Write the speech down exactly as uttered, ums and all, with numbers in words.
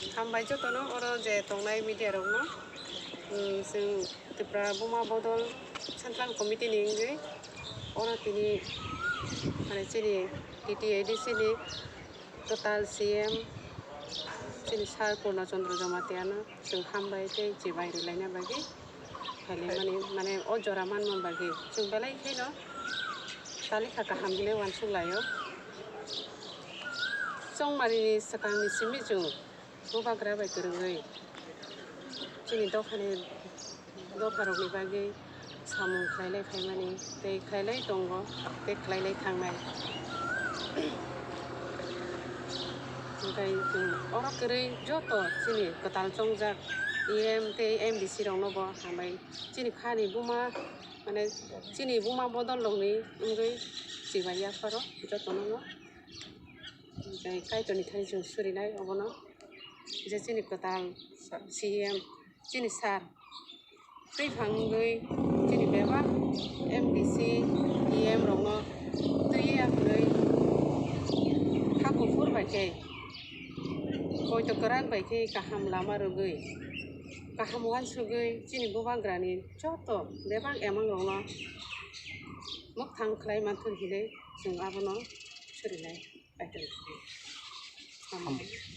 Hambai jotono oro je tongnai media rokno, um, chwng Tripura Buma Bodol Central Committee ni wngwi oro tini, mane, chini T T A D C ni kwtal C M chini Sir Purna Chandra Jamatia no chwng hambai tei chibai rwlaina bagwi phailai mani, mane, o jora manma bagwi chwng belai kheno talikha kaham hinwi uansuk laio. Chongmari ni swkang ni simi chwng Bubagra bai kwrwngwi chini dophani, dopharokni bagwi samung khlailai phaimani tei khlailai tongo tei khlailai thangnai. Hwnkhe chwng oro kwrwi joto chini kwtal chongjak E M tei M D C rokno bo hambai chini khani buma, mane, chini buma bodol rokni wngwi chibai yapharo jotono no. Hwnkhe Kaitorni thani chwng surinai obono je chini kwtal C M, chini sir twi phangwi chini bebak M D C, E M rokno twi yaphangwi ha kuphur bai khe, poito kwran bai khe kaham lama rwgwi, kaham uansugwi chini bubagrani joto bebak emang rokno mwkhang khlai manthun hinwi chwng abono surinai. Kaitor. Hambai.